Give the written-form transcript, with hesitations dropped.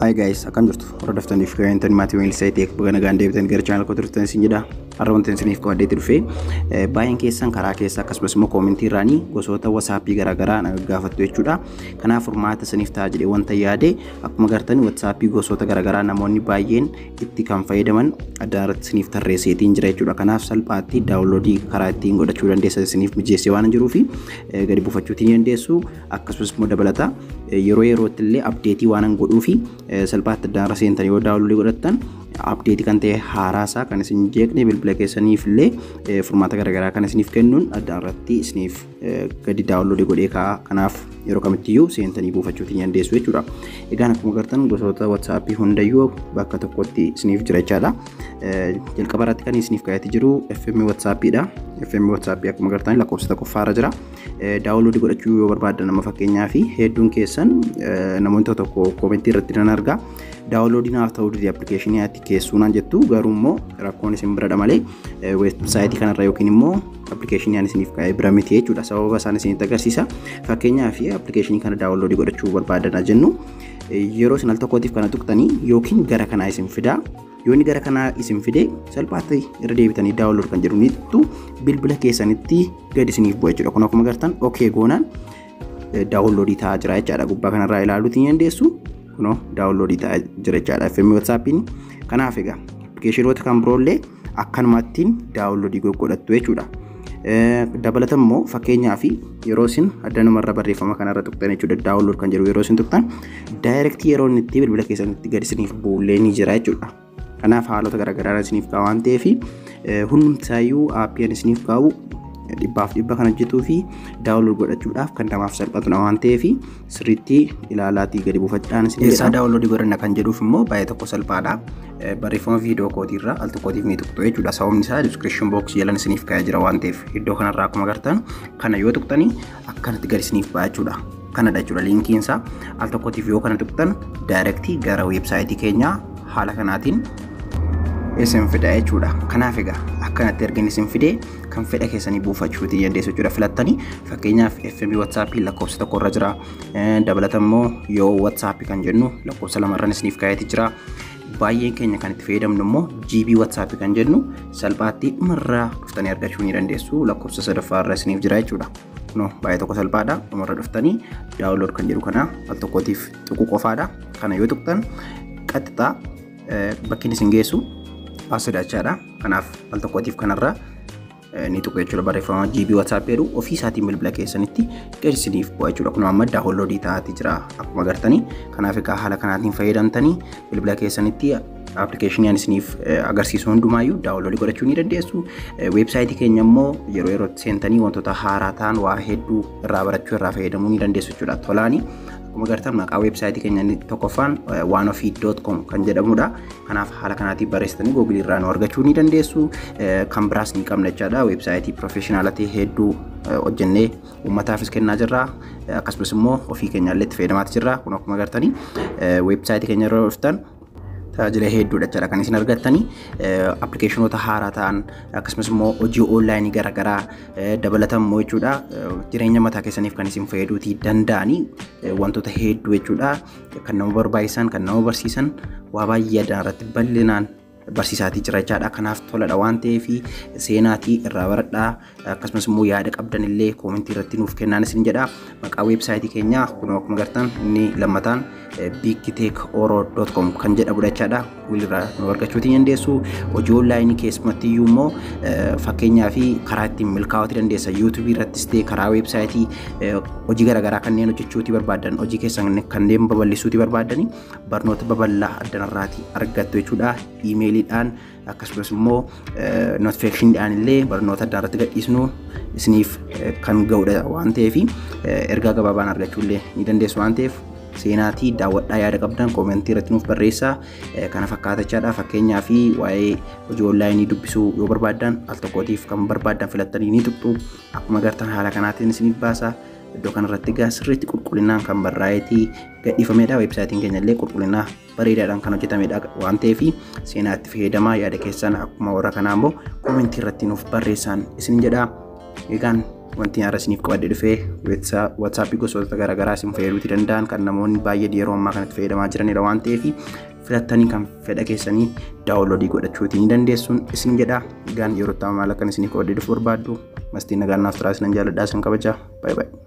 Hi guys, akkam jirtu? Hordoftaniif kabajamtoonni maatii weellisaa ta'e baga nagaan deebitan gara channel koo turtan isin jedha. Har'a wanti isiniif qabadheetti dhufe baay'een keessan karaa keessa akkasumas immoo koomentii irraanii gosoota WhatsAppii garaagaraa na gaafattu jechuudha. Kanaaf furmaata isiniif ta'a jedhee wanta yaade akkuma gartanii WhatsAppii gosoota garaagaraa namoonni baay'een itti kan fayyadaman addaan irratti isiniif tarreesseetiin jira jechuudha. Kanaaf salphaatti downloadii karaa ittiin godhachuu dandeessan isiniif mijeessee waan jiruuf gadi buufachuutiin dandeessu, akkasumas immoo dabalata yeroo yerootti illee updateii waan godhuufi salphaatti addaan irra seentanii yoo downloadii godhattan updateii kan ta'e haaraasaa kan isin jeeqne bilbila keessaniif illee furmaata garaagaraa kan isiniif kennuun addaan irratti isiniif gadi downloadii godhee kaa'a. Kanaaf yeroo kamittiyyuu seentanii buufachuutiin dandeessu jechuudha. Egaan akkuma agartan gosoota WhatsAppii hundayyuu bakka tokkotti isiniif jira jechaadha. Jalqaba irratti kan isiniif kaa'atee jiru FM WhatsAppiidha. FM WhatsAppii akkuma agartan lakkoofsa tokkoffaarra jira. Downloadii godhachuu yoo barbaaddan nama fakkeenyaa fi hedduun keessan namoonni tokko koomentii irratti nan argaa. Downloadii naaf ta'uu dide appilikeeshinii ati keessuu naan jettu, garuu immoo rakkoon isin biradha malee weebsaayitii kanarra yookiin immoo appilikeeshinii ani isiniif kaa'ee bira miti jechuudha. Sababa isaan isinitti agarsiisa. Fakkeenyaa fi appilikeeshinii kana downloadii godhachuu barbaadanaa jennu yeroo isin al tokkootiif kana tuqxanii yookiin gara kanaa isin fidaa. Yoo inni gara kanaa isin fide salphaatti irra deebitanii download kan jedhu ni tuttu, bilbila keessanitti gadi isiniif bu'a jechuudha. Kun akkuma agartan okay goonaan downloadii ta'aa jira jechaadha. Gubbaa kanarraa ilaaluutiin dandeessu. Kunoo downloadii ta'aa jira jechaadha FM WhatsAppiin. Kanaaf egaa appilikeeshinoota kan biroollee akkanumattiin downloadii godhattu jechuudha. Dabalata immoo fakkeenyaa fi yeroo isin addanumarra barreeffama kanarra tuqxan jechuudha, download kan jedhu yeroo isin tuqxan directii yeroo inni itti bilbila keessanitti gadi isiniif bu'ullee ni jira jechuudha. Kanaaf haalota garaagaraa isiniif kaa'u waan ta'eef hundumtisaayyuu aappii isiniif kaa'u 100% kan hojjetuu fi download godhachuudhaaf kan namaaf salphatudha waan ta'eef sirriitti ilaalaatii gadi buufadhaan isin jedha. Eessaa downloadii godhanna kan jedhuuf immoo baay'ee tokko salphaadha. Barreeffama viidiyoo kootiirra al tokkootiif ni tuqxu jechuudha. Sababni isaa description box jalan isiniif kaa'ee jira waan ta'eef iddoo kanarraa akkuma agartan kana yoo tuqxanii akkanatti gadi isiniif ba'a jechuudha. Kanadha jechuudha liinkiin isaa. Al tokkootiif yoo kana tuqxan directii gara weebsaayitii keenyaa haala kanaatiin isin fida jechuudha. Kanaaf egaa akkanatti erga isin fidee kan fedha keessanii buufachuutii dandeessu jechuudha. Filattanii fakkeenyaaf FM WhatsAppii lakkoofsa tokko irra jira. Dabalata immoo yoo WhatsAppii kan jennu lakkoofsa lamarran isiniif kaa'eeti jira. Baay'een keenya kan itti fayyadamnu immoo GB WhatsAppii kan jennu salphaatti dhumarraa dhuftanii argachuu ni dandeessu. Lakkoofsa sadaffaa irra isiniif jira jechuudha. Kunoo baay'ee tokko salphaadha. Dhumarra dhuftanii download kan jedhu kana al tokkootiif tuquu qofaadha. Kana yoo tuqxan qaxxixaa bakki isin geessu as sodachaadha. Kanaaf al tokkootiif kanarra ni tuqu jechuudha. Barreeffama GB WhatsApp jedhu ofii isaatiin bilbila keessanitti gadi isiniif bu'a jechuudha. Kun amma downloadii ta'aatii jira akkuma agartanii. Kanaaf egaa haala kanaatiin fayyadamtanii bilbila keessanitti appilikeeshinii ani isiniif agarsiisu hundumaayyuu downloadii godhachuu ni dandeessu. Weebsaayitii keenya immoo yeroo yerootti seentanii wantoota haaraa ta'an waa hedduu irraa barachuu irraa fayyadamuu ni dandeessu jechuudha. Tolaani akkuma agartan maqaa weebsaayitii keenya inni tokkoffaan waanofii.com kan jedhamudha. Kanaaf haala kanaatiin barreessitanii Googilii irraa nu argachuu ni dandeessu. Kan biraas ni qabna jechaadha. Weebsaayitii professional ta'e hedduu hojjennee uummataafis kennaa jirra. Akkasumas immoo ofii keenyaallee itti fayyadamaati jirra. Kun akkuma agartanii weebsaayitii keenya irra dhuftan tajaajila hedduudha jechaadha kan isin argattanii, appilikeeshinoota haaraa ta'an akkasumas immoo hojii onlaayinii garaagaraa dabalatan immoo jechuudha jireenya mataa keessaniif kan isin fayyaduutii danda'anii wantoota hedduu jechuudha kan nama barbaachisan kan nama barsiisan waa baay'ee addaan irratti bal'inaan barsiisaatii jira jechaadha. Kanaaf toladha waan ta'eef seenaatii irraa baradhaa, akkasumas immoo yaada qabdan illee koomentii irratti nuuf kennaan isin jedha. Maqaa weebsaayitii keenyaa kun akkuma agartan inni lammataan bigtechoro.com kan jedhamudha jechaadha. Walirraa nu argachuutii dandeessu. Hojii onlaayinii keessumatti iyyuu immoo fakkeenyaa fi karaa ittiin milkaa'uutii dandeessa. Yuutuubii irrattis ta'e karaa weebsaayitii hojii garaagaraa kanneen hojjechuutii barbaadan, hojii keessan kanneen babal'isuutii barbaadanii barnoota babal'aa addanarraatii argattu jechuudha. Iimeeliidhaan akkasumas immoo notifikashiniidhaan illee barnoota adda irratti gadhiisnu isiniif kan ga'udha waan ta'eef ergaa gabaabaan argachuu illee ni dandeessu waan ta'eef seenaatii daawwadhaa, yaada qabdan koomentii irratti nuuf barreessaa. Kana fakkaatachaadha. Fakkeenyaa fi waa'ee hojii onlaayinii dubbisuu yoo barbaaddan al tokkootiif kan barbaaddan filattanii ni tuqxu, akkuma agartan haala kanaatiin isiniif baasa. Iddoo kanarratti egaa sirriitti qulqullinaan kan barraa'eetii gadhiifamedha. Weebsaayitiin keenya illee qulqullina bareedaadhaan kan hojjetamedha waan ta'eef seenaatti fayyadamaa, yaada keessan akkuma warra kanaa immoo koomentii irratti nuuf barreessaan isin jedha. Egaan Wanti har'a isiniif qabadhee dhufee WhatsAppii gosoota garaagaraa isin fayyaduuti danda'an kan namoonni baay'een yeroo ammaa kanatti fayyadamaa jiranidha waan ta'eef filattanii kan fedha keessanii download godhachuutii ni dandeessuun isin jedha. Egaan yeroo itti maal akkan isiniif qabadhee dhufu barbaaddu mastiin nagaan naaf turaa, isinan jaalladhaa, isin kabaja. Baay'ee baay'ee.